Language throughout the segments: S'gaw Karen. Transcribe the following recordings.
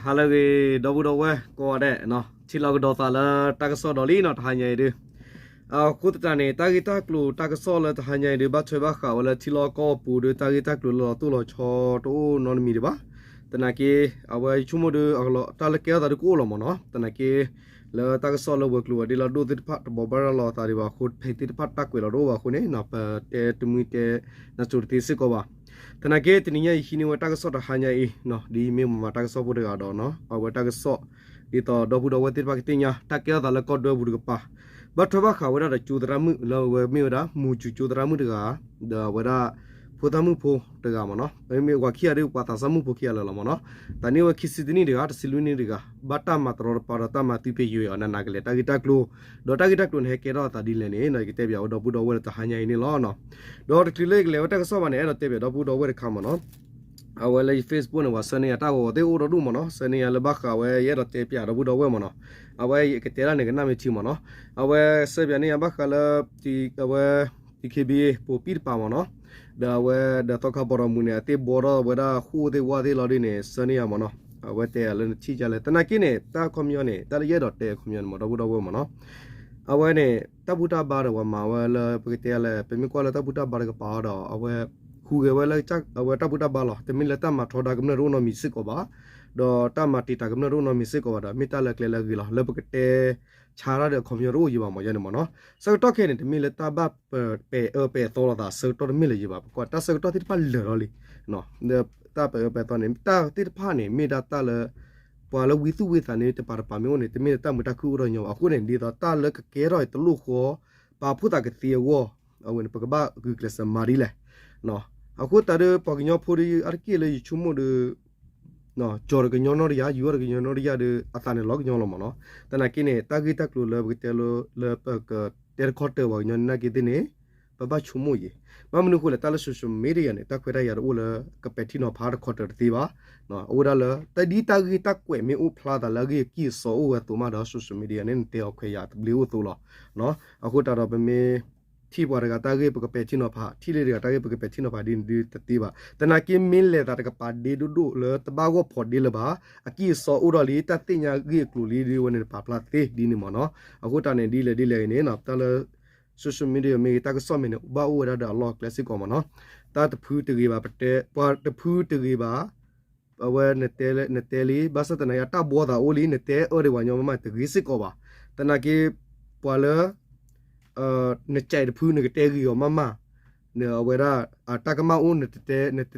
ဟါလၢအဂ့ၤ ဒီပုၢ်ဒီဝဲၢ်ကိးဂၤဒဲး, ထံၣ်လိာ်ကဒီးသးလၢတၢ်ကစီၣ်ဒီးလံနီၤ တဟါညါအံၤဒုး. အဃိသတးန့ၣ် တၢ်ဂ့ၢ်တၢ်ကျိၤတၢ်ကစီၣ်လၢတဟါညါအံၤဒုး ဘၣ်ထွဲဘၣ်ဃးဝဲလၢထံလီၢ်ကီၢ်ပူၤဒုး တၢ်ဂ့ၢ်တၢ်ကျိၤလၢလီၤတိၢ်လီၤဆီတအိၣ်နီတမံၤဒံးဘၣ်. သနာ်က့ အဝဲယဆိကမိၣ်ဒုး တၢ်လၢကဲထီၣ်သးဒုးကအိၣ်လီၤမ့ၢ်နီၤ. သနာ်က့ လၢတၢ်ကစီၣ်လၢဝဲၤကျိၤဝဲၤဒ့လီၤဒိၣ်သ့ၣ်တဖၣ် တဘိးဘၣ်ရၤလီၤအသးဒံးဘၣ်အဃိ ဖဲသ့ၣ်တဖၣ်တၢ်ကွဲးလီၤတအိၣ်ဘၣ်အဃိန့ၣ် ပတဲတမုာ်တဲနၢ်စိၤတသ့စ့ၢ်ကီးဘၣ်. သနာ်က့ တနံၤညါအံၤဟံးန့ၢ်ဝဲတၢ်ကစီၣ်တဟါညါအံၤ ဒ်မ့ၢ်မၤတၢ်ကစီၣ်ဖိတဂၤဒီး အဝဲတၢ်ကစီၣ် ဒ်သိးဒီပုၢ်ဒီဝဲၢ်သ့ၣ်တဖၣ်ကသ့ၣ်ညါ တၢ်ကဲထီၣ်သးလၢကီၢ်ဒွဲပူၤတကပၤ ဘၣ်ထွဲဘၣ်ဃးဝဲဒၣ်ဒီးကၠိသရၣ်မုၣ်လၢအဝဲမ့ၢ်ဝဲဒၣ် မူၤစူၤကၠိသရၣ်မုၣ်တဂၤ ဒီးအဝဲဒၣ် ဖိသၣ်မုၣ်ဖိတဂၤမ့ၢ်နီၤ. မ့ၢ်ပှၤခံဂၤဒုး ပှၤသးစၢ်မုၣ်ဖိခံဂၤလၢာ်လီၤမ့ၢ်နီၤ. သးနံၣ်ဝဲခံဆံတနံၣ်တဂၤ တဆံလွံၢ်နံၣ်တဂၤ ဘၣ်တၢ်မၤတရီတပါဒီးတၢ်မၤသုဖ့ယွဲအီၤ နးနးကလဲာ်တၢ်ဂ့ၢ်တၢ်ကျိၤ ဒီးတၢ်ဂ့ၢ်တၢ်ကျိၤန့ၣ် ဟဲကဲထီၣ်အသးဒ်လဲၣ်န့ၣ် ယကတဲပၠးဝဲဒီပုၢ်ဒီဝဲၢ်လၢတဟါညါအံၤန့ၣ်လီၤ. ဒီးတချုးလၢယကလဲၤဝဲတၢ်ကစီၣ်ဘၣ်န့ၣ် အဲၣ်ဒိးတဲပၠးဒီပုၢ်ဒီဝဲၢ်တခါမ့ၢ်နီၤ. အဝဲလၢယ Facebook န့ၣ် ပှၤဆှၢန့ၢ်ယၤတၢ်ဂီၤဂီၤသ့ၣ်အိၣ်ဒီဒူၣ်မ့ၢ်နီၤ. ဆှၢန့ၢ်ယၤလၢဘၣ်ဃးဝဲ ယအဲၣ်ဒိးတဲပၠးဒီပုၢ်ဒီဝဲၢ်မ့ၢ်နီၤ. အဝဲယကတဲဒၣ်န့ၣ် ကနၣ်မ့ၢ်ထံမ့ၢ်နီၤ. အဝဲဆှၢပၠးန့ၢ်ယၤဘၣ်ဃးလၢ အဝဲ DKBA ပိာ်ပံၣ်တပၤမ့ၢ်နီၤ. ဒီးအဝဲဒီးသီခါပီၤဒီးမုၢ်န့ၣ် အသ့ၣ်ဘှီထီၣ်ဝဲဒၣ်ဃိၣ်သ့ၣ်ဝၣ်သ့ၣ်လီၤဒ်န့ၣ် ဆှၢန့ၢ်ယၤမ့ၢ်နီၤ. အဝဲတဲယၤလၢနထံၣ်ကလဲၣ် သနာ်က့န့ၣ် တၢ်ခီပညီန့ၣ် တၢ်လၢယအဲၣ်ဒိးတဲခီပညီန့ၣ်မ့ၢ်ဒီပုၢ်ဒီဝဲၢ်မ့ၢ်နီၤ. အဝဲန့ၣ် တၢ်ဘူၣ်တၢ်ဘါဒီးပှၤမၤဝဲလၢ ပကတဲလဲၣ် ပမ့ၢ်ကွၢ်လၢတၢ်ဘူၣ်တၢ်ဘါတကပၤဒီး အဝဲ ဟူးဂဲၤဝဲလၢ အဝဲတၢ်ဘူၣ်တၢ်ဘါလီၤ. တမ့ၢ်လၢတၢ်မၤထီဒါကမျၢၢ်တအိၣ်နီတမံၤစ့ၢ်ကီးဘၣ်. ဒီးတၢ်မၤတံာ်တာ်ကမျၢၢ်တအိၣ်နီတမံၤစ့ၢ်ကီးဘၣ်ဒီး မ့ၢ်တၢ်လၢကျဲလၢအဂ့ၤလီၤ. လၢပကတဲဆါတၢ်ဒီးအခီပညီတအိၣ်ယံၤဘၣ်မ့ၢ်ယဲန့ၣ်မ့ၢ်နီၤ. ဆၢကတီၢ်ခဲအံၤန့ၣ် တမ့ၢ်လၢတၢ်ဘၣ်ပာ်အၢပာ်သီလိာ်သး ဆၢကတီၢ်တမ့ၢ်လၢၤယံၤဘၣ်. ပကွၢ်တၢ်ဆၢကတီၢ်သ့ၣ်တဖၣ်လၢာ်လီၤလံ. တၢ်ပာ်အၢပာ်သီန့ၣ် တၢ်သ့ၣ်တဖၣ်န့ၣ် မ့ၢ်ဒၣ်တၢ်လၢ ပှၤလၢဝံသူၣ်ဝံသးန့ၣ် တပၤတပၤမ့ၢ်အိၣ်န့ၣ် တမ့ၢ်လၢတၢ်မုာ်တၢ်ခုၣ်အိၣ်ဒီးညီဘၣ်. အဃိန့ၣ် ဒ်သိးတၢ်လၢကကဲထီၣ်အံၤတလိၣ်ဃီ ပာ်ဖှိၣ်သးကသ့အဂီၢ် အဝဲန့ၣ် ပကဘၣ်ဂုာ်ကျဲးစၢးမၤဒ်လဲၣ်. အဃိသတးဒီး ပှၤကညီဖိဒီး အါတက့ၢ်လၢယဆိကမိၣ်ဒီး ကၠီၤဒီးကညီနီၢ်တယၢ် ယူၤဒီးကညီနီၢ်တယၢ်ဒီး အသးန့ၣ်လီၤကညီလီၤမ့ၢ်နီၤ. သနာ်က့န့ၣ် တၢ်ဂ့ၢ်တၢ်ကျိၤလၢပကတဲလၢ လၢပကတဲတခီတၢၤပှၤကညီနာ်က့သ့ၣ်န့ၣ် ပဘၣ်ဆိကမိၣ်ယံၤ. ဘၣ်မနုၤအဃိလဲၣ် တၢ်လၢ social media န့ၣ် တၢ်ခွဲးတၢ်ယာ်တအိၣ်လၢကပဲာ်ထံနီၤဖးတခီတၢၤတသ့ဘၣ်. အအိၣ်ဒၣ်လၢ တၢ်ဒ်တၢ်ဂ့ၢ်တၢ်ကွဲးမ့ၢ်အိၣ်ဖျါသးလၢအဂ့ၢ်အကံၢ်အစီအိၣ်ဝဲအသိးမးဒီး social media န့ၣ် နတဲအီၤခွဲးယာ်တဘျ့အိၣ်အသိးလီၤ. အဃိသတးဒီးပမ့ၢ် ထံၣ်ပှၤတဂၤတၢ်ဂ့ၢ်ပကပဲာ်ထံနီၤဖး, ထံၣ်လၢတဂၤတၢ်ဂ့ၢ်ပကပဲာ်ထံနီၤဖးဒ်န့ၣ်ဒုးတသ့ဘၣ်. သနာ်က့မ့ၢ်လဲၤသးတကပၤဒ့ဒိၣ်ဒိၣ်လၢတဘၣ်ဂီၢ်ဖိးဒ့လၢၤဘၣ်, အကံၢ်အစီအိၣ်ဒီးလံ တၢ်သ့ၣ်ညါဂ့ၢ်အကျိၤလံဒ်ဝဲန့ၣ် တပာ်ဖျါသ့ဒ်န့ၣ်မ့ၢ်နီၤ. အဃိသတးန့ၣ် ဒ်လဲၣ်ဒ်လဲၣ်ဂ့ၤန့ၣ် တၢ်လၢ social media မ့ၢ်ဂ့ၤ တၢ်ကစီၣ်မ့ၢ်န့ၣ် ဘၣ်အိၣ်ဝဲဒၣ်ဒီးအလီၢ်အကျဲစ့ၢ်ကီးမ့ၢ်နီၤ. တၢ်တဖုတဂ့ၤဘၣ် ပတဲ ပှၤတဖုတဂ့ၤဘၣ် အဝဲနတဲလံ ဘၣ်ဆၣ်သနာ်က့ တၢ်ဘှီသးအိၣ်လံ နတဲအၢဒံးပှၤကညီမးမးတဂ့ၤစ့ၢ်ကီးဘၣ်. သနာ်က့ ပှၤလၢ နကဲတဖု နကတဲဂ့ၤအီၤမးမး, အဝဲဒၣ် တၢ်ကမၣ်အိၣ် နတ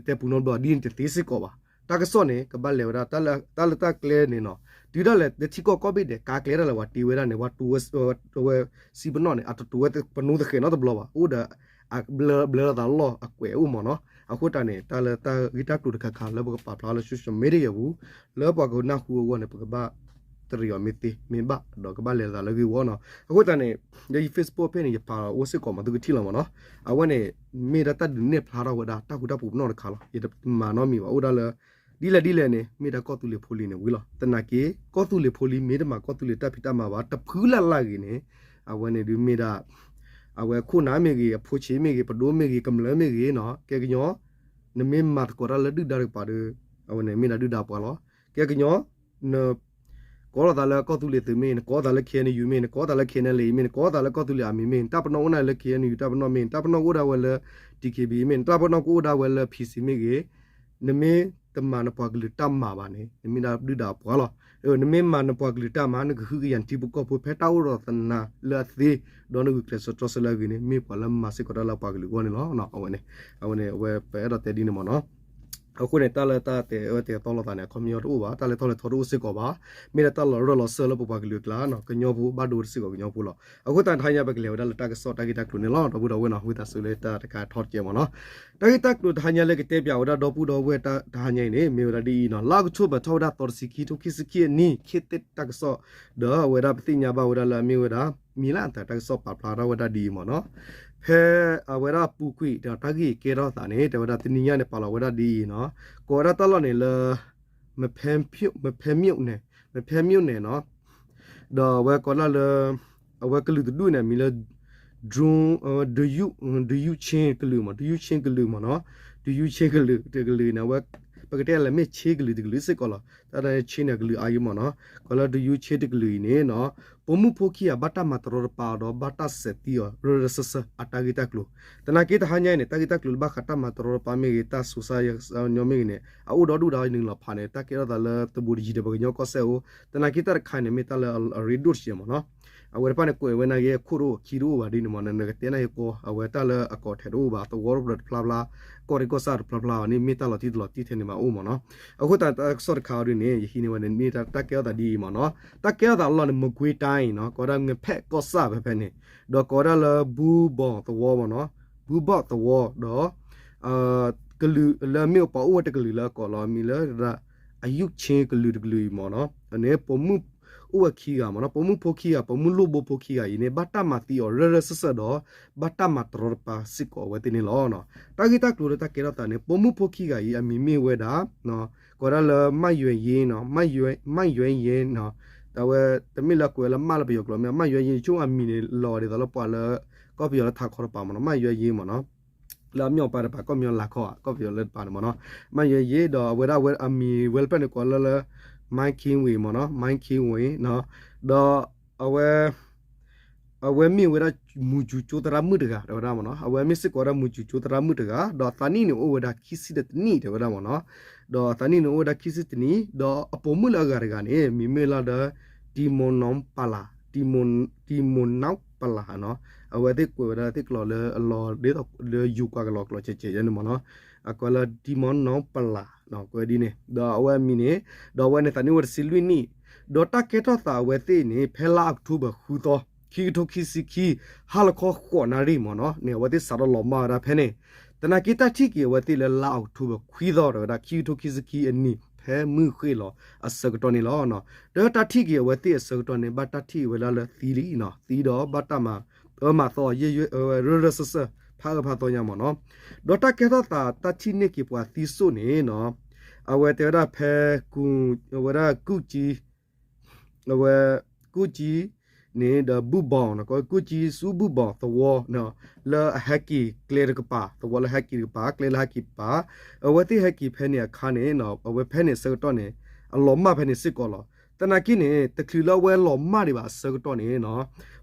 တဲပူၤနီတဘျီ ဒ်န့ၣ်တသ့စ့ၢ်ကီးဘၣ်. တၢ်ကစီၣ်န့ၣ် ကဘၣ်လဲၤဝဲဒၣ် တၢ်လၢတၢ်ကျဲန့ၣ်နီၤ, တုၤဒၣ်လဲာ်လၢထံကီၢ်ကိးဘ့ၣ်ဒဲး ကါကျဲဒၣ်လဲာ် ပှၤတ့ဝဲဒၣ်န့ၣ် ပှၤတိဝဲ ဝဲစံးပနီၣ်န့ၣ် အတတိဝဲပနိသဃဲးနီတဘျီဘၣ်, အိၣ်ဒီး ဘျၢသးလီၢ်အကွဲးအိၣ်မ့ၢ်နီၤ. အဃိတၢ်န့ၣ် တၢ်လၢတၢ်ဂ့ၢ်တၢ်ကျိၤတခါခါလၢပကပာ်ဖျါလၢ social media ပူၤ လၢပှၤကနၢ်ဟူအဂီၢ်န့ၣ် ပကဘၣ်တရံးအီၤမ့ၢ်သ့မ့ၢ်ဘၣ် ဒီးကဘၣ်လဲၤသးလၢဂ့ၢ်ဝီနီၤ. အဃိသတးန့ၣ် လၢယ Facebook ဖဲန့ၣ် ယပာ်လီၤအိၣ်စ့ၢ်ကီးမး သုကထံၣ်လီၤမ့ၢ်နီၤ. အဝဲန့ၣ် မ့ၢ်ဒၣ်တၢ်ဒုးနဲၣ်ဖျါထီၣ်ဝဲဒၣ် တၢ်ဃူတၢ်ဖိးပနီၣ်တခါလီၤ. ယတမၤနီတမံၤဘၣ် အိၣ်ဒၣ်လၢ ဒ်လဲၣ်ဒ်လဲၣ်န့ၣ် မ့ၢ်ဒၣ်ကီၢ်သူလ့ၤဖိလံၤန့ၣ်ဝံၤလီၤ. သနာ်က့ ကီၢ်သူလ့ၤဖိလံၤ မ့ၢ်တမၤကီၢ်သူလ့ၤတၢ်ဖံးတၢ်မၤဘၣ် တဖုလၢ်လၢ်ဂ့ၤန့ၣ် အဝဲန့ၣ်ဒုးမ့ၢ်ဒၣ် အဝဲခိၣ်နၢ်မ့ၢ်ဂ့ၤ အဖိဆံးမ့ၢ်ဂ့ၤ ပဒိၣ်မ့ၢ်ဂ့ၤ ကမျၢၢ်မ့ၢ်ဂ့ၤနီၤ ကဲကညီ နမ့ၢ်မၤသကိးတၢ်လၢဒုၣ်ဒါတကပၤဒီး အဝဲန့ၣ်မ့ၢ်ဒၣ်ဒုၣ်ဒါပှၤလီၤ. ကဲကညီ န ကိးလိာ်သးလၢကီၢ်သူလ့ၤသုးမ့ၢ် နကိးသးလၢ KNU မ့ၢ် နကိးသးလၢ KNLA မ့ၢ် နကိးသးလၢကီၢ်သူလ့ၤ army မ့ၢ် နတၢ်ပနီၣ်အိၣ်နၤလၢ KNU တၢ်ပနီၣ်မ့ၢ် နတၢ်ပနီၣ်ကအိၣ်ဒၣ်ဝဲလၢ DKBA မ့ၢ် နတၢ်ပနီၣ်ကအိၣ်ဒၣ်ဝဲလၢ PC မ့ၢ်ဂ့ၤ နမ့ၢ်တမၤနပှၤကလုာ်တၢ်မၤဘၣ်န့ၣ် နမ့ၢ်ဒၣ်ဒုၣ်ဒါပှၤလီၤ. နမ့ၢ်မၤနပှၤကလုာ်တၢ်မၤ နကဟုကယာ်နထံဖိကီၢ်ဖိဖဲတၢ်အိၣ်ဒီးသနၤလၢအသ့ ဒီးနဂုာ်ကျဲးစၢးတြီဆၢလၢအဂ့ၤန့ၣ် မ့ၢ်ပှၤလၢမၤစ့ၢ်ကီးတၢ်လၢပှၤကလုာ်အဂီၢ်န့ၣ်လီၤ. အဝဲန့ၣ် အဝဲပအဲၣ်ဒိးတဲဒ်န့ၣ်မ့ၢ်နီၤ. အဃိန့ၣ် တၢ်လၢတၢ်တဲအၢတဲသီလိာ်သးန့ၣ် အခီပညီတအိၣ်ဘၣ်, တၢ်လဲၤထီၣ်လဲၤထီတအိၣ်စ့ၢ်ကီးဘၣ်, မ့ၢ်ဒၣ်တၢ်လီၤရၢၢ်လီၤစၢၢ်လၢပပှၤကလုာ်အကျါနီၤ, ကညီဖိဘၣ်ဒိတစ့ၢ်ကီးကညီဖိလီၤ. အဃိသတးတဟါညါပကလဲၤဝဲဒၣ်လၢတၢ်ကစီၣ်တၢ်ဂ့ၢ်တၢ်ကျိၤန့ၣ်လီၤ. ဒီပုၢ်ဒီဝဲၢ်နီၤ ဝံသးစူၤလၢတၢ်တခါထီတကဲမ့ၢ်နီၤ. တၢ်ဂ့ၢ်တၢ်ကျိၤတဟါညါလၢကတဲပၠးဝဲဒၣ်ဒီပုၢ်ဒီဝဲၢ်တဟါညါအံၤန့ၣ် မ့ၢ်ဝဲဒၣ်ဒ်အံၤနီၤ, လါအီးကထိဘၢၣ်ထီၣ်ဝဲဒၣ်သီတဆံခံ ထိခံဆံခံအနံၣ် ခေတ်သစ်တၢ်ကစီၣ်, ဒီးအဝဲဒၣ်ပသ့ၣ်ညါဘၣ်ဝဲဒၣ်လၢအမ့ၢ်ဝဲဒၣ် မံၤလၢအသးတၢ်ကစီၣ်ပာ်ဖျါထီၣ်ဝဲဒၣ်ဒ်အံၤမ့ၢ်နီၤ. ဖဲအဝဲဒၣ်ပူၤကွံာ်ဒီး တၢ်ဂ့ၢ်ကဲထီၣ်သးန့ၣ် တဲဝဲဒၣ်တနံၤညါန့ၣ် ပာ်လီၤဝဲဒၣ်ဒ်အံၤနီၤ, ကိးဝဲဒၣ်တၢ်လီၢ်န့ၣ်လၢ မဖဲမ့ၣ်န့ၣ်, မဖဲမ့ၣ်န့ၣ်နီၤ, ဒီးအဝဲကိးဒၣ်လၢ အဝဲကလုာ်တဒူၣ်န့ၣ် မံၤလၢ drone, ဒုယူၣ်, ဒုယူၣ်ဆ့ကလုာ်မ့ၢ်, ဒုယူၣ်ဆ့ကလုာ်မ့ၢ်နီၤ, ဒုယူၣ်ဆ့ကလုာ်တကလုာ်န့ၣ် အဝဲ ပကတဲလၢမ့ၢ်ဆ့ကလုာ်တကလုာ်စ့ၢ်ကီးလီၤ. တၢ်ဒ်န့ၣ်ဆ့န့ၣ်အကလုာ်အါယံမ့ၢ်နီၤ, ကီးလၢဒုးယူဆ့တကလုာ်အံၤန့ၣ်နီၤ, ပိာ်မုၣ်ဖိခံဂၤဘၣ်တၢ်မၤတရီတပါအီၤဒီး ဘၣ်တၢ်စဲးသံအီၤ ရၢရၢစၢစၢ အတၢ်ဂ့ၢ်တၢ်ကျိၤ, သနာ်က့တဟါညါအံၤန့ၣ် တၢ်ဂ့ၢ်တၢ်ကျိၤလၢဘၣ်ဃးတၢ်မၤတရီတပါမ့ၢ်ဂ့ၤ တၢ်စူၤစါယါညီမ့ၢ်ဂ့ၤန့ၣ် အအိၣ်ဒီဒူၣ်ဒီးနုာ်လီၤဖးန့ၣ် တၢ်ကဲထီၣ်သးလၢသဘိးတယံၤဒီးပှၤကညီကီၢ်စဲၣ်အိၣ်, သနာ်က့တၢ်တခါန့ၣ် မ့ၢ်တၢ်လၢအရ့ဒိၣ်တစဲးမ့ၢ်နီၤ, အဝဲတဖၣ်န့ၣ် ကွဲးဝဲနာ်က့ အခိၣ်တအိၣ်အခံတအိၣ်ဘၣ်ဒ်န့ၣ်မ့ၢ်နီၤ, နကတဲနၢ်ဟ့ၣ်ကီ အဝဲတၢ်လၢအကိးထဲးတအိၣ်ဘၣ် သဝီတဖျၢၣ်တဖျါဖျါ, ကီၢ်ရ့ၣ်ကီၢ်ဆၣ်တဖျါဖျါန့ၣ် မ့ၢ်တၢ်လီၤတံၢ်တလီၤတံၢ်ထဲန့ၣ်မးအိၣ်မ့ၢ်နီၤ, အဃိသတးတၢ်ကစီၣ်တခါအံၤဒ်န့ၣ် ယဟံးန့ၢ်ဝဲန့ၣ် မ့ၢ်တၢ်ကဲထီၣ်သးဒ်အံၤမ့ၢ်နီၤ, တၢ်ကဲထီၣ်သးအလီၢ်န့ၣ် မကွ့ၤတၢ်အံၤနီၤ, ကိးဝဲဒၣ်ငဖဲးကီၢ်ဆၣ်ဖဲဖဲန့ၣ်, ဒီးကိးဝဲဒၣ်လၢဘူဘီၣ်သဝီမ့ၢ်နီၤ, ဘူဘီၣ်သဝီ ဒီး ကလုာ်လၢအမ့ၢ်ပှၤအိၣ်ဝဲတကလုာ်လၢအကိးလီၤအမံၤလၢ အယုၢ်ခ့ကလုာ်တကလုာ်အံၤမ့ၢ်နီၤ, န့ၣ် ပိာ်မုၣ်အိၣ်ဝဲခံဂၤမ့ၢ်နီၤ, ပိာ်မုၣ်ဖိခံဂၤ ပိာ်မုၣ်လိၣ်ဘိဖိခံဂၤအံၤန့ၣ် ဘၣ်တၢ်မၤသံအီၤရၢရၢစၢစၢဒီး ဘၣ်တၢ်မၤတရီတပါစ့ၢ်ကီးအဝဲသ့ၣ်န့ၣ်လီၤ. တၢ်ဂ့ၢ်တၢ်ကျိၤလၢတၢ်ကဲထီၣ်သးန့ၣ် ပိာ်မုၣ်ဖိခံဂၤအံၤ အမံၤမ့ၢ်ဝဲဒၣ် ကိးဒၣ်လၢ မၢ်ယွဲယ့နီၤ, မၢ်ယွဲယ့နီၤ, အဝဲတမ့ၢ်လၢကွဲးလၢမၢ်လၢပယီၤကျိာ်မ့ၢ် မၢ်ယွဲယ့ ဆိအမံၤန့ၣ် လီၤဒ်သိးလၢပှၤလၢ ကီၢ်ပယီၤလၢထးခီတပၤမ့ၢ်နီၤ, မၢ်ယွဲယ့မ့ၢ်နီၤ လၢအမ့ၢ်အီၤပၢ်တပၤ ကီၢ်ပယီၤလၢထးခီဧါ ကီၢ်ပယီၤလၢတပၤန့ၣ်မ့ၢ်နီၤ, မၢ်ယွဲယ့ ဒီးအဝဲဒၣ်အဝဲအမံၤဝဲလၢဖဲန့ၣ်ကိးလၢလၢ မၢ်ခ့ဝ့ၤမ့ၢ်နီၤ, မၢ်ခ့ဝ့ၤနီၤ, ဒီးအဝဲ အဝဲမ့ၢ်ဝဲဒၣ် မူၤစူၤကၠိသရၣ်မုၣ်တဂၤ တဲဝဲဒၣ်မ့ၢ်နီၤ, အဝဲမ့ၢ်စ့ၢ်ကီးဝဲဒၣ် မူၤစူၤကၠိသရၣ်မုၣ်တဂၤ ဒီးအသးနံၣ်န့ၣ်အိၣ်ဝဲဒၣ်ခံဆံတနံၣ် တဲဝဲဒၣ်မ့ၢ်နီၤ, ဒီးအသးနံၣ်န့ၣ်အိၣ်ဝဲဒၣ်ခံဆံတနံၣ် ဒီးအပိာ်မုၣ်လၢအဂၤတဂၤန့ၣ် မံၤမ့ၢ်လီၤဒီး တံမိၤနီပလး တံမိၤနီပလးနီၤ, အဝဲသ့ၣ်ကွဲးဝဲဒၣ်သ့ၣ်ကျိာ်လၢအလီၤဒ်သိး လၢယူၤကွၢ်ကလီၤကျိာ်ကဲးကဲးယဲန့ၣ်မ့ၢ်နီၤ, အကွဲးလၢတံမိၤနီပလး ကွဲးဒ်န့ၣ် ဒီးအဝဲအမံၤန့ၣ် ဒီးအဝဲန့ၣ်သးနံၣ်အိၣ်ဝဲတဆံလွံၢ်နံၣ်, ဒီးတၢ်ကဲထီၣ်သးအဝဲသ့ၣ်န့ၣ် ဖဲလါအီးကထိဘၢၣ်ဃုသီ ခံကထိခံဆံခံ ဟါလီၤခီဃိးနၣ်ရံၣ်မ့ၢ်နီၤန့ၣ် အဝဲသ့ၣ်စးထီၣ်လီၤမၢ်ဝဲဒၣ်ဖဲန့ၣ်, သနာ်က့တၢ်ထံၣ်က့ၤအဝဲသ့ၣ်လၢလါအီးကထိဘၢၣ်ခွံသီ တဲဝဲဒၣ် ခံကထိခံဆံခံအနံၤ ဖဲမုၢ်ဃ့ၢ်လီၤအဆၢကတီၢ်န့ၣ်လီၤ. ဒီးတၢ်ထံၣ်က့ၤအဝဲသ့ၣ်အဆၢကတီၢ်န့ၣ် ဘၣ်တၢ်ထံၣ်ဝဲဒၣ်လၢသံလံနီၤ, သံဒီးဘၣ်တၢ်မၤအၢမၤသီ ရၢရၢစၢစၢ ဖးအၢဖးသီညါမ့ၢ်နီၤ, ဒီးတၢ်ကဲထီၣ်သးတၢ်ထံၣ်န့ၢ်က့ၤပှၤသံစိၣ်န့ၣ်နီၤ, အဝဲတဲဝဲဒၣ်ဖဲ အဝဲဒၣ်ကူၣ်ကၠံ အဝဲ ကူၣ်ကၠံ န့ၣ် ဒီးဘူၣ်ဘီၣ်နီၤ, ကူၣ်ကၠံဆူဘူၣ်ဘီၣ်သဝီ လၢအဟဲက့ၤကျဲတကပၤ သဝီလၢဟဲက့ၤတကပၤ ကျဲလၢဟဲက့ၤတကပၤ, အဝဲသ့ၣ်ဟဲက့ၤဖဲန့ၣ်အခါန့ၣ် အဝဲဖဲန့ၣ်အဆၢကတီၢ်န့ၣ် အလီၤမၢ်ဖဲန့ၣ်စ့ၢ်ကီးလီၤ. သနာ်က့န့ၣ် တချုးလၢအဝဲလီၤမၢ်ဒံးဘၣ်အဆၢကတီၢ်န့ၣ်နီၤ,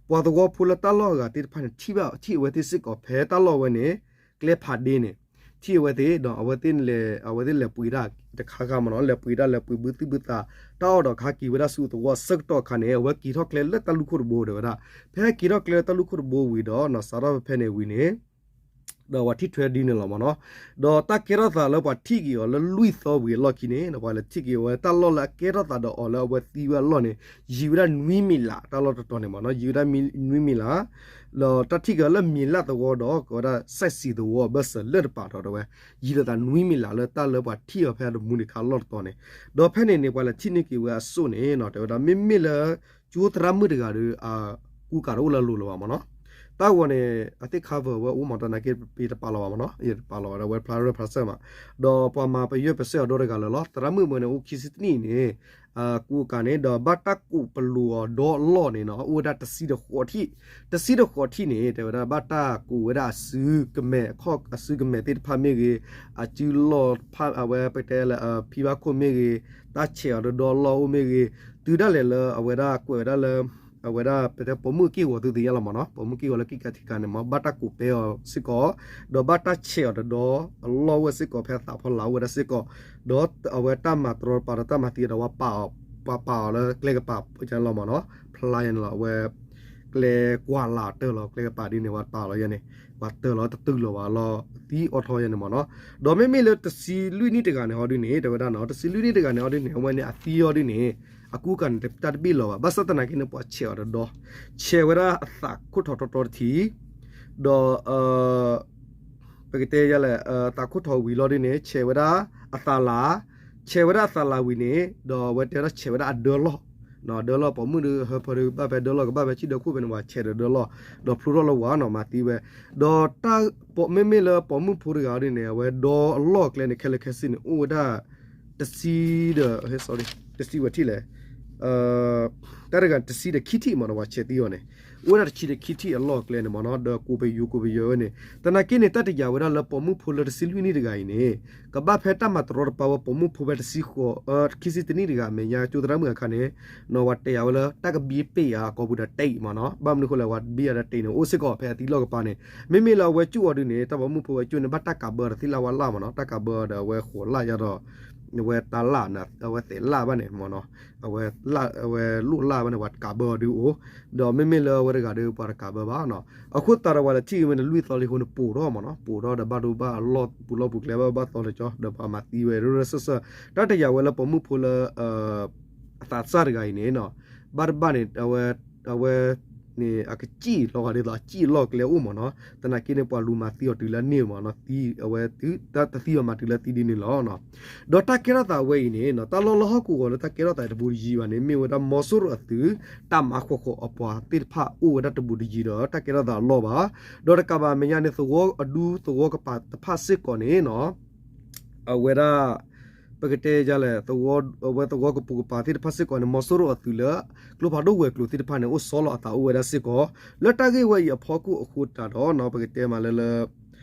ပှၤသဝီဖိလၢတၢ်လီၢ်အဂၤသ့ၣ်တဖၣ်န့ၣ် ထံၣ်ဘၣ်ထံၣ်အဝဲသ့ၣ်စ့ၢ်ကီး ဖဲတၢ်လီၢ်ဝဲန့ၣ် ကျဲဖးဒ့န့ၣ် ထံၣ်အဝဲသ့ၣ်ဒီး အဝဲသ့ၣ်လဲၤ အဝဲသ့ၣ်လဲၤပှ့ၤတၢ်တခါခါမ့ၢ်နီၤ, လဲၤပှ့ၤတၢ် လဲၤပှ့ၤဘုသူၣ်ဘုသး တၢ်အီၣ်ဒီးကဟဲက့ၤဝဲဒၣ်ဆူသဝီအဆၢကတီၢ်အခါန့ၣ် အဝဲက့ၤထီၣ်ကျဲလၢတၢ်လူၢ်ခိၣ်တဘိတဲဝဲဒၣ်, ဖဲက့ၤထီၣ်ကျဲလၢတၢ်လူၢ်ခိၣ်တဘိဝံၤဒီး နီၤ စးထီၣ်ဖဲဖဲန့ၣ်ဝံၤန့ၣ် ဒီးပှၤထံၣ်ထွဲဒ်န့ၣ်လီၤမ့ၢ်နီၤ, ဒီးတၢ်ကဲထီၣ်သးလၢပှၤထံၣ်က့ၤအီၤလၢလွံၢ်သီဝံၤအလီၢ်ခံန့ၣ် ဒီးပှၤလဲၤထံၣ်က့ၤအဝဲတၢ်လီၢ်လၢအကဲထီၣ်သးဒီးအီၤလၢအဝဲသံဝဲအလီၢ်န့ၣ် ယံာ်ဝဲဒၣ်နွံမံးလး တၢ်လီၢ်တတီၤန့ၣ်မ့ၢ်နီၤ, ယံာ်ဝဲဒၣ်နွံမံးလး ဒီးတၢ်ထံၣ်က့ၤအီၤလၢမံၤလၢ်သဝီဒီး ကိးဝဲဒၣ်စဲးစံၤသဝီအဘၢၣ်စၢၤလၢတပၤဒီးတဲဝဲ, ယံာ်လီၤသးနွံမံးလးလၢတၢ်လၢပှၤထံၣ်အီၤဖဲတမူန့ၣ်ခါအလီၢ်တတီၤန့ၣ်, ဒီးဖဲန့ၣ်န့ၣ် ပှၤလဲၤထံၣ်န့ၢ်က့ၤဝဲအစိၣ်န့ၣ်နီၤ တဲဝဲဒၣ် မ့မ့ၢ်လၢ ကၠိသရၣ်မုၣ်တဂၤဒီး ကူကၤတအိၣ်လၢအလိၤလၢၤဘၣ်မ့ၢ်နီၤ, တၢ်ဂီၤန့ၣ် အသ့ၣ် cover ဝဲအိၣ်မ့ၢ်တနာ်က့ ပတပာ်လီၤဘၣ်မ့ၢ်နီၤ, ယတပာ်လီၤဘၣ်ဒီး အဝဲဖျါရၢၢ်ဖျါစၢၢ်မး, ဒီးပှၤမၤပယွဲၢ်ပစဲၢ်အီၤဒီတဂၤလၢာ်လီၤ, သရၣ်မုၣ်မ့ၢ်န့ၣ်အိၣ်ခံဆံတနံၣ်န့ၣ် ကူကၤန့ၣ် ဒီးဘၣ်တၢ်ကူးပလိာ်အီၤဒီအလီၢ်န့ၣ်နီၤ အိၣ်ဝဲဒၣ်တဆံဒီးဃိးထံၣ်, တဆံဒီးဃိးထံၣ်န့ၣ် တဲဝဲဒၣ် ဘၣ်တၢ်ကူးဝဲဒၣ်အစုကမဲာ် အခီၣ်အစုကမဲာ်သ့ၣ်တဖၣ်မ့ၢ်ဂ့ၤ, အစုလီၢ်ဖၣ် အဝဲပတဲလၢ ဖံဘၣ်ခိၣ်မ့ၢ်ဂ့ၤ, တၢ်ဆဲးအီၤဒီဒီအလီၢ်အိၣ်မ့ၢ်ဂ့ၤ, တုၤဒၣ်လဲာ်လၢအဝဲဒၣ်ကွဲးဝဲဒၣ်လၢ အဝဲဒၣ်ပတဲပိာ်မုၣ်က့ၢ်ဂီၤသုသ့ၣ်ညါလီၤမ့ၢ်နီၤ, ပိာ်မုၣ်က့ၢ်ဂီၤလၢကံၢ်ကၤထံကၤန့ၣ်မ့ၢ် ဘၣ်တၢ်ကူးပဲအီၤစ့ၢ်ကီး, ဒီးဘၣ်တၢ်ဆဲးအီၤဒီဒီအလီၢ်ဝဲစ့ၢ်ကီး ဖဲအသးဖီလာ်အိၣ်ဝဲဒၣ်စ့ၢ်ကီး, ဒီးအဝဲတၢ်မၤတရီတပါဒီးတၢ်မၤသံဒီး ပှၤပာ်အီၤ ပှၤပာ်အီၤလၢကျဲကပၤယါန့ၣ်လီၤ, အဝဲ ကျဲကွၢ်လၢ်တၢၢ်လီၤ ကျဲကပၤဒ်န့ၣ် ပှၤပာ်လီၤယါန့ၣ်, ပှၤတၢၢ်လီၤတတုၤလီၤဘၣ်လီၤ သံအိၣ်ထီၣ်ယါန့ၣ်မ့ၢ်နီၤ, ဒီးမ့မ့ၢ်လၢတဆံလွံၢ်နံၣ်တဂၤန့ၣ်ဟီဒ်န့ၣ် တဲဝဲဒၣ်နီၤ တဆံလွံၢ်နံၣ်တဂၤန့ၣ်ဟီဒ်န့ၣ် အဝဲန့ၣ်အသံဟီဒ်န့ၣ် အကူကၤန့ၣ် တၢ်တဘ့ၣ်လီၤဘၣ် ဘၣ်ဆၣ်သနာ်က့န့ၣ် ပှၤဆဲးအီၤတဒီ ဆဲးဝဲဒၣ်အသးခိၣ်ထီၣ်တီတီတထံၣ်, ဒီး ပကတဲယါလဲၣ် သးခိၣ်ထီၣ်ဝံၤလီၤဒ်န့ၣ် ဆဲးဝဲဒၣ်အသးလၤ, ဆဲးဝဲဒၣ်အသးလၤဝံၤန့ၣ် ဒီးအဝဲတဲဒၣ်ဆဲးဝဲဒၣ်အဒၢလီၢ်, ဒၢလီၢ်ပိာ်မုၣ်ဒီးဟၢဖၢဒီးကဘၣ်ဖဲဒၢလီၢ်ကဘၣ်ဖဲဆံၣ်ဒီးခိၣ်ဖဲန့ၣ် ပှၤဆဲးဒီးဒၢလီၢ်, ဒီးဖျိထီၣ်လၢဝၤနီၤ မၤသံဝဲ, ဒီးတၢ် မ့မ့ၢ်လၢပိာ်မုၣ်ဖိတဂၤဒ်န့ၣ် အဝဲဒီအလီၢ်ကျဲန့ၣ် ခဲလၢာ်ခဲဆ့န့ၣ် အိၣ်ဝဲဒၣ် တဆံဒီး တဆံဝဲထံၣ်လဲၣ် တၢ်တဂၤတဆံဒီးခံထံၣ်မ့ၢ်နီၤ ပှၤဆဲးသံအီၤန့ၣ် အိၣ်ဝဲဒၣ်တဆံဒီးခံထံၣ်အလီၢ်အကျဲန့ၣ်မ့ၢ်နီၤ ဒီးကိးပယိၤကိးပယီၤဝဲန့ၣ် သနာ်က့န့ၣ် တၢ်တယာ်ဝဲဒၣ်လၢပိာ်မုၣ်ဖိလၢတဆံလွံၢ်နံၣ်တဂၤအံၤန့ၣ် ကဘၣ်ဖဲတၢ်မၤတရီတပါဝဲပိာ်မုၣ်ဖိဖဲတဆံဃိး ခံဆံတနံၣ်တဂၤအမဲာ်ညါ ကၠိသရၣ်မုၣ်အခါန့ၣ် နီၤ ပှၤတဲယၤဝဲလၢ တၢ်ကဘံပ့ၢ်ယၤကိာ်ပူၤဒီးတ့ၢ်မ့ၢ်နီၤ ဘၣ်မနုၤအဃိလဲၣ် ပှၤဘံယၤဒီးတ့ၢ်န့ၣ် အိၣ်စ့ၢ်ကီးဖဲအသံလီၢ်ကပၤန့ၣ် မ့မ့ၢ်လၢအဝဲကၠိအီၤဒုန့ၣ် တၢ်ပိာ်မုၣ်ဖိဝဲကၠိန့ၣ် ဘၣ်တၢ်ကးဘၢဒီးသ့ၣ်လၣ်ဝါလၣ်မ့ၢ်နီၤ တၢ်ကးဘၢဒီးအဝဲဃိးလၣ်ယါဒီး အဝဲတၢ်လၣ်န့ၣ် အဝဲသဲးလၣ်ဘၣ်န့ၣ်မ့ၢ်နီၤ အဝဲ အဝဲလိၣ်လၣ်ဘၣ်န့ၣ် ပှၤကးဘၢအီၤဒုအိၣ် ဒီးမ့မ့ၢ်လၢအဝဲတဂၤဒီး ပှၤတကးဘၢဘၣ်နီၤ အဃိသတးဒီးပှၤလဲၤထံၣ်က့ၤဝဲန့ၣ် လွံၢ်သီလံအဃိန့ၣ် ပိာ်ထီၣ်မ့ၢ်နီၤ ပိာ်ထီၣ်ဒီးဘၣ်ဒိဘၣ်အလီၢ်ပူၤလီၢ်ပူၤကျဲဘၣ်ဘၣ်သီလၢကၠီ ဒီးပှၤမၤသံဝဲရၢရၢစၢၢ်စၢၢ် တၢ်တယာ်ဝဲလၢပိာ်မုၣ်ဖိလၢ အသးစၢ်တဂၤအံၤန့ၣ်နီၤ ဘၣ်တဘၣ်န့ၣ် အဝဲ အဝဲန့ၣ် အကစံၣ်လီၤဂာ်ဒ်သိး အစံၣ်အလီၢ်ကျဲအိၣ်မ့ၢ်နီၤ သနာ်က့န့ၣ် ပှၤလူၤမၤသံအီၤတုၤလၢန့ၣ်မ့ၢ်နီၤ သံအဝဲ တသံအီၤမးတုၤလၢသံဒ်န့ၣ်လီၤ. ဒီးတၢ်ကဲထီၣ်သးဝဲအံၤန့ၣ် တၢ်လီၢ်လၢဟီၣ်ကဝီၤလၢတၢ်ကဲထီၣ်သးတဘူးတယံၤဘၣ်န့ၣ် မ့ၢ်ဝဲဒၣ်မီၤစိရိၤအသုး တၢ်မၤဃီၤဃီၤအပှၤသ့ၣ်တဖၣ်အိၣ်ဝဲဒၣ်တဘူးတယံၤဒီး တၢ်ကဲထီၣ်သးအလီၢ်ဘၣ်. ဒီးတကးဘၣ်အမဲာ်ညါန့ၣ် သဝီအဒူသဝီကပၤတဖၣ်စ့ၢ်ကီးန့ၣ်နီၤ အဝဲဒၣ် ပကတဲဒ်လဲၣ် အဝဲသဝီကပူၤကပၤသ့ၣ်တဖၣ်စ့ၢ်ကီးန့ၣ် မီၤစိရိၤအသုးလၢ ကျိဖးဒိၣ်ဝဲၤကျိၤသ့ၣ်တဖၣ်န့ၣ် အိၣ်ဆီလီၤအသးအိၣ်ဝဲဒၣ်စ့ၢ်ကီး လၢတၢ်ဂ့ၢ်ဝဲအံၤအဖီခိၣ်အဃိတးဒီးနီၤ ပကတဲမးလၢလၢ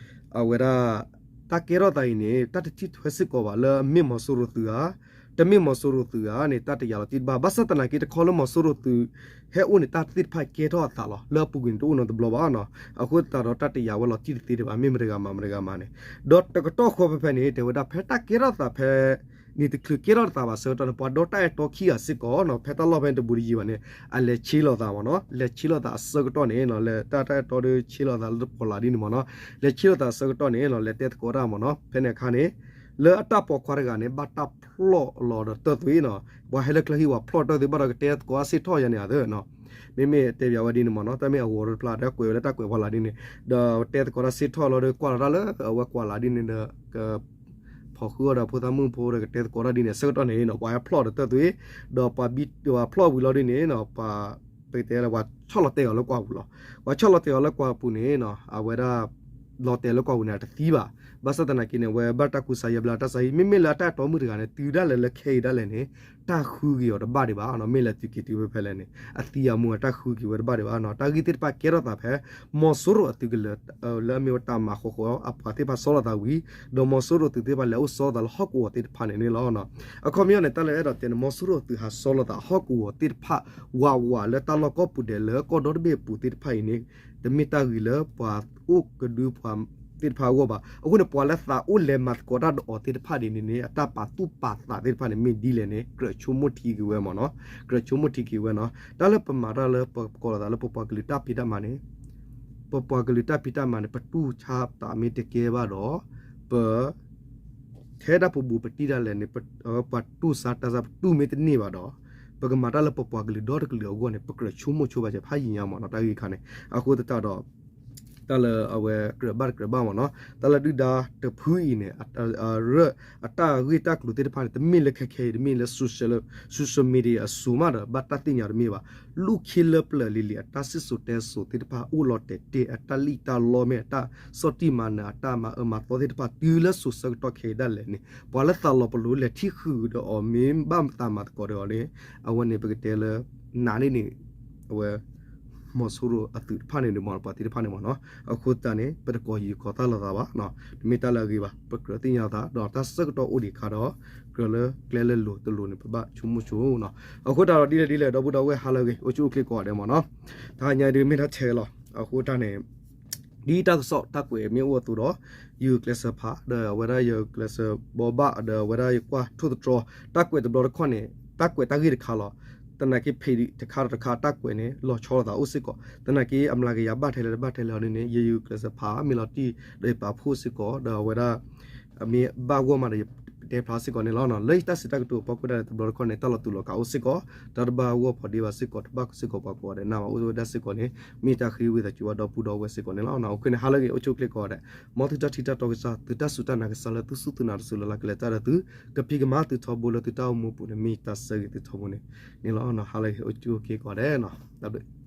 အဝဲဒၣ် တၢ်ကဲထီၣ်သးအံၤန့ၣ် တၢ်တထံၣ်ထွဲစ့ၢ်ကီးဘၣ်လၢအမ့ၢ်မီၤစိရိၤသုးဧါ တမ့ၢ်မီၤစိရိၤသုးဧါန့ၣ် တၢ်တယာ်လီၤတံၢ်တဘၣ် ဘၣ်ဆၣ်သနာ်က့တခီလၢမီၤစိရိၤသုး ဟဲအိၣ်န့ၣ် တၢ်သ့ၣ်တဖၣ်ကဲထီၣ်အသးလီၤ လၢအပူၤကွံာ်န့ၣ် တအိၣ်နီတဘျီဘၣ်နီၤ အဃိသတးဒီးတၢ်တယာ်ဝဲလီၤတံၢ်တသ့ဒံးဘၣ် မ့ၢ်မတဂၤမးမတဂၤမးန့ၣ် ဒီးတကတီၢ်ဃီဖဲဖဲန့ၣ် တဲဝဲဒၣ်ဖဲတၢ်ကဲထီၣ်သးဖဲ န့ၣ်တချုးကဲထီၣ်သးဘၣ်ဆၢကတီၢ်န့ၣ် ပှၤဒီတၢ်အဲၣ်တီခံဂၤစ့ၢ်ကီးနီၤ ဖဲတၢ်လီၢ်ဖဲန့ၣ်တဘူးတယံၤဘၣ်န့ၣ် အလဲၤဆ့လီၤသးမ့ၢ်နီၤ လဲၤဆ့လီၤသးအဆၢကတီၢ်န့ၣ်နီၤ လဲၤတၢ်တၢ်အဲၣ်တီဒီးဆ့လီၤသးလၢတပီၤလးဒ်န့ၣ်မ့ၢ်နီၤ လဲၤဆ့လီၤသးအဆၢကတီၢ်န့ၣ်နီၤ လဲၤတဲသကိးတၢ်မ့ၢ်နီၤ ဖဲန့ၣ်အခါန့ၣ် လၢအတၢ်ပိာ်ခွါတဂၤန့ၣ် ဘၣ်တၢ်ဖျီၣ်လီၤဒီးတၢ်သွံနီၤ ပှၤဟဲလၢချၢဟံၣ်ပှၤဖျီၣ်တၢ်သွံ ဘၣ်ဒီးကတဲသကိးတၢ်စ့ၢ်ထီၣ်ယါန့ၣ်အသၢနီၤ မ့မ့ၢ်တဲပၠးဝဲဒ်န့ၣ်မ့ၢ်နီၤ တၢ်မ့ၢ်အဂီၤတဖျါ တၢ်ကွဲးဝဲလၢတၢ်ကွဲးပှၤလးဒ်န့ၣ် ဒီးတဲသကိးတၢ်စ့ၢ်ထီၣ်လီၤဒီးကွၢ်လီၤတၢ်လၢအဝဲကွၢ်လးဒ်န့ၣ်ဒီး က ဖီၣ်ဃုာ်အီၤဒီးဖိသၣ်မုၣ်ဖိဒီးကတဲသကိးတၢ်ဒ်န့ၣ် အဆၢကတီၢ်န့ၣ်နီၤ ပှၤဟဲဖျီၣ်ဒီးတၢ်သွံ ဒီးပှၤဘံ ပှၤဖျီၣ်ဝံၤလီၤဒ်န့ၣ်နီၤ ပှၤ ပကတဲလၢပှၤဆီၣ်လီၤတဲာ်အီၤလၢကွၢ်ပူၤလီၤ ပှၤဆီၣ်လီၤတဲာ်အီၤလၢကွၢ်ပူၤန့ၣ်နီၤ အဝဲဒၣ် လီၤတဲာ်လၢကွၢ်ပူၤန့ၣ် အတသံဘၣ် ဘၣ်ဆၣ်သနာ်က့န့ၣ် အဝဲဘၣ်တၢ်ကူစါယါဘျါတၢ်ဆါဟံၣ် မ့မ့ၢ်လၢအတၢ်အဲၣ်တီမုၣ်တဂၤန့ၣ် တုၤဒၣ်လဲာ်လၢခဲအံၤဒၣ်လဲာ်န့ၣ် တၢ်ဃုက့ၤအီၤတဘၣ်ဒံးဘၣ်နီၤ မ့ၢ်လဲၤတုၤက့ၤတုၤဖဲဖဲလဲၣ်န့ၣ် အသံအမူအတၢ်ဃုက့ၤဝဲတဘၣ်ဒံးဘၣ်နီၤ တၢ်ဂ့ၢ်သ့ၣ်တဖၣ်ကဲထီၣ်သးဖဲ မီၤစိရိၤအသုးကလၢၤ လၢအမ့ၢ်ဝဲတၢ်မၤဃီၤဃီၤအပှၤသ့ၣ်တဖၣ်ဆီလီၤသးဝံၤ ဒီးမီၤစိရိၤသုးသ့ၣ်တဖၣ်လဲၤအိၣ်ဆီသးလၢဟီၣ်ကဝီၤသ့ၣ်တဖၣ်န့ၣ်န့ၣ်လီၤ. အခီပညီန့ၣ် တၢ်လၢအဲၣ်ဒိးတဲန့ၣ် မီၤစိရိၤသုးဟးဆီလီၤသးဟီၣ်ကဝီၤသ့ၣ်တဖၣ် ဝးဝးလၢတၢ်လီၢ်ကိးပူၤဒဲးလၢကီၢ်ဒီတဘ့ၣ်အပူၤသ့ၣ်တဖၣ်အံၤန့ၣ် တမ့ၢ်တၢ်ဂ့ၤလၢပှၤအိၣ်ကဒုပှၤသ့ၣ်တဖၣ်အဂီၢ်ဘၣ်. အဃိန့ၣ် ပှၤလၢသးအိၣ်လဲၤမၤသကိးတၢ်ဒီးအီၤသ့ၣ်တဖၣ်ဒ်န့ၣ်န့ၣ် အတၢ်ပာ်သူၣ်ပာ်သးသ့ၣ်တဖၣ်န့ၣ် မ့ၢ်ဒ်လဲၣ်န့ၣ် ကြၢးဆိကမိၣ်ထံက့ၤဝဲမ့ၢ်နီၤ, ကြၢးဆိကမိၣ်ထံက့ၤဝဲနီၤ. တၢ်လၢပမၤတၢ်လၢပကိးလီၤသးလၢပပှၤကလုာ်တၢ်ဖံးတၢ်မၤန့ၣ် ပပှၤကလုာ်တၢ်ဖံးတၢ်မၤန့ၣ် ပတူၢ်ဆါသးမ့ၢ်တကဲဘၣ်ဒီး ပ ထဲဒၣ်ပဘူးပတံၢ်ဒၣ်လဲာ်န့ၣ် ပှၤတူၢ်ဆါတၢ်ဆါ ပတူၢ်မ့ၢ်တန့ၢ်ဘၣ်ဒီး ပကမၤတၢ်လၢပပှၤကလုာ်ဒီတကလုာ်အဂီၢ်န့ၣ် ပကြၢးဆိကမိၣ်ဆိဘၣ်စဲးဖးယံာ်ညါမ့ၢ်နီၤ တၢ်ဂ့ၢ်ခါန့ၣ်. အဃိသတးဒီး တၢ်လၢအဝဲကြၢးဘၣ်တကြၢးဘၣ်မ့ၢ်နီၤ တၢ်လၢဒုၣ်ဒါတဖုအံၤန့ၣ် အတၢ်ဂ့ၢ်တၢ်ကျိၤသ့ၣ်တဖၣ်န့ၣ် တမ့ၢ်လၢခဲခဲအံၤ တမ့ၢ်လၢ social media အစိၤမးဒီး ဘၣ်တၢ်သ့ၣ်ညါတမ့ၢ်ဘၣ်. လူၢ်ခ့လၢပျၢၤလံၤလံၤ အတၢ်စံၣ်စိၤတဲစိၤသ့ၣ်တဖၣ် အိၣ်လီၤတဲာ်တဲာ် အတၢ်လံၣ်တၢ်လီမ့ၢ် အတၢ်ဆီၣ်တံၢ်မၤနၢၤ အတၢ်မၤအၢမၤသီသ့ၣ်တဖၣ် တုၤလၢစိၤဆၢကတီၢ်ခဲအံၤဒၣ်လဲာ်န့ၣ် ပှၤလၢသးလီၤပလိာ်လဲၤထံၣ်ဃုာ်ဒီးအီၤ မ့ၢ်ဘၣ်မၤသးမၤသကိးဒီးအီၤန့ၣ် အဝဲန့ၣ်ပကတဲလၢ နးန့ၢ်န့ၣ် အဝဲ မီၤစိရိၤအသုးတဖၣ်န့ၣ်ဒီးမ့ၢ်ပှၤသ့ၣ်တဖၣ်န့ၣ်မ့ၢ်နီၤ. အဃိသတးန့ၣ် ပတကိးယံၤကိးသၣ်လိာ်သးဘၣ်, တမ့ၢ်တၢ်လၢအဂ့ၤဘၣ်. ပကြၢးသ့ၣ်ညါသး ဒီးတၢ်ဆၢကတီၢ်အိၣ်ဒံးအခါဒီး ကြၢးလၢကျဲလၢလိၤတလိၤန့ၣ် ပဘၣ်ဆိကမိၣ်ဆိနီၤ. အဃိသတးဒီးဒ်လဲၣ်ဒ်လဲၣ် ဒီပုၢ်ဒီဝဲၢ်ဟါလၢအဂ့ၤ အိၣ်ဆူၣ်အိၣ်ချ့ကိးဂၤဒဲးမ့ၢ်နီၤ. တဟါညါဒ်မ့ၢ်တၢ်ဆဲးလီၤ. အဃိတၢ်န့ၣ် ဒ်တၢ်ကစီၣ်တၢ်ကွဲးမ့ၢ်အိၣ်အသိးဒီး ယကျဲးစၢးဖး ဒီးအဝဲဒၣ်ယကျဲးစၢးဘိးဘၣ် ဒီးအဝဲဒၣ်ယကွၢ်ထိၣ်သတြီၤ တၢ်ကွဲးတဘျီတခီၣ်န့ၣ် တၢ်ကွဲးတၢ်ဂ့ၢ်တခါလီၤ. သနာ်က့ဖံးတခါဒီးတခါ တၢ်ကွဲးန့ၣ် လီၤဆီလိာ်သးအိၣ်စ့ၢ်ကီး. သနာ်က့အမျးကယၤဘၣ်ထဲလဲၣ်တဘၣ်ထဲလဲၣ်အီၤဒ်န့ၣ် ယယကျဲးစၢးဖးမ့ၢ်လီၤတံၢ် ဒီးယပာ်ဖှိၣ်စ့ၢ်ကီး ဒီးအဝဲဒၣ် မ့ၢ်ဘၣ်ဂီၢ်မးဒီးယတဲဖျါစ့ၢ်ကီးန့ၣ်လီၤ. လၢယတၢ်စံးတၢ်ကတိၤအဖီခိၣ်ဒၣ်လဲာ်တဘျီတခီၣ်န့ၣ် တၢ်လီၤတူာ်လီၤကာ်အိၣ်စ့ၢ်ကီး တၢ်တဘၣ်ဂီၢ်ဖီဒ့ဘၣ်စ့ၢ်ကီး တဘၣ်စ့ၢ်ကီးပှၤကိးဂၤဒဲး နၢ်မၤအိၣ်ဝဲဒၣ်စ့ၢ်ကီးန့ၣ် မ့ၢ်တၢ်ဃ့ဝံသးစူၤဘၣ်ဒီပုၢ်ဒီဝဲၢ်စ့ၢ်ကီးန့ၣ်လီၤ. အဃိန့ၣ် ဟါလၢအဂ့ၤ အိၣ်ဆူၣ်အိၣ်ချ့ကိးဂၤဒဲး မ်သုတၢ်ထံၣ်တၢ်တီကစၢ် သုတၢ်စူၢ်တၢ်နာ်ကစၢ်လၢသုစူၢ်သုနာ်တစူၢ်လၢ်လၢ် ကလဲၤတၢ်ဒီးသု ကဖံးကမၤသုထီဘိလၢသုတၢ်အိၣ်မူပူၤန့ၣ် မ့ၢ်တၢ်ဆၢဂ့ၤသုထီဘိန့ၣ် န့ၣ်လီၤ. ဟါလၢအဂ့ၤ အိၣ်ဆူၣ်အိၣ်ချ့ကိးဂၤဒဲး တၢ်ဘျုး